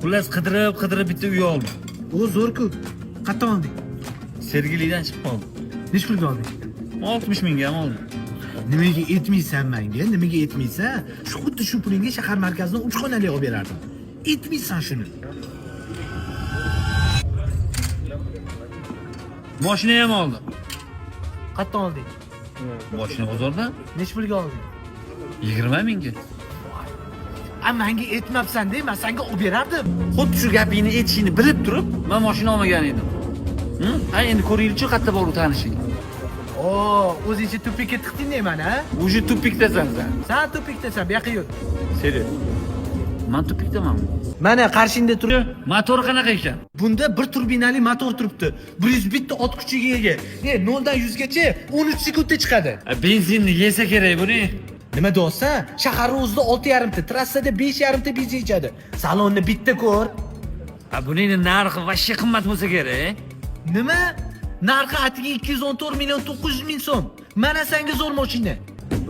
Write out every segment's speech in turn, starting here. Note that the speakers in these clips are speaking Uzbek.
Xullas, qidirib qidirib bitta uy oldim. O, zo'r-ku. Qayerdan olding? Sergelidan chiqib qoldim. Nechi pulga olding? 60 mingga ham oldim. Nimaga aytmaysan menga? Nimaga aytmaysan? Shu xuddi shu pulingga shahar markazidan 3 xonali olib berardim. Aytmaysan shuni. Moshina ham oldim. Qayerdan olding? Moshina bozordan. Nechi pulga olding? 20 mingga. A, menga aytmabsan-da, men senga olib berardim. Xuddi shu gapingni aytishingni bilib turib, men moshina olmagan edim. Hı? Ha, endi ko'ringchi, qayerda bor u tanishing. O, o'zingcha тупик ka tiqding mani, ha? Уже тупик dasan sen. San тупик dasan, bu yoqqa yur. Seri. Man тупик damanmi? Mana qarshingda turib. Motori qanaqa ekan? Bunda bir turbinali motor turibdi. 101 ta ot kuchiga ega. 0 dan 100 gacha 13 sekundda chiqadi. A, benzinni yesa kerak buni. Nima deyapsan? Shaharni o'zida 6,5 ta, trassada 5,5 ta benzin ichadi. Salonni bitta ko'r. A, buning narxi вообще qimmat bo'lsa kerak. Nima? Narxi atigi 214 million 900 ming so'm. Mana senga zo'r mashina.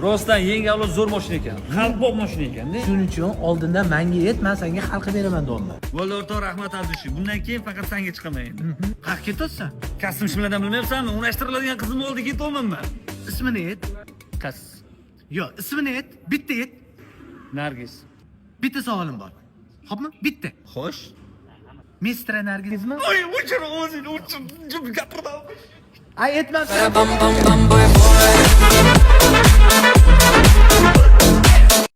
Rostdan yangi avlod zo'r mashina ekan. Xalqbop mashina ekanda. Shuning uchun oldindan menga ayt, men senga hal qilib beraman deyapman. Bo'ldi, o'rtoq, rahmat Abdushi. Bundan keyin faqat senga chiqaman endi. Qayerga ketyapsan? Kostyum shimlardan bilmayapsanmi? Unashtiriladigan qizimni oldiga ketyapman man. Ismini ayt. Kas. Yo'q, ismini ayt, bitta ayt. Nargis. Bitta savolim bor. Xo'pmi? Bitta. Xo'sh. Mistra Nargizmi? Oy, o'chir o'zing, o'chir. Gapirma. Ay, aytmabsan. Bum bum bum boy boy.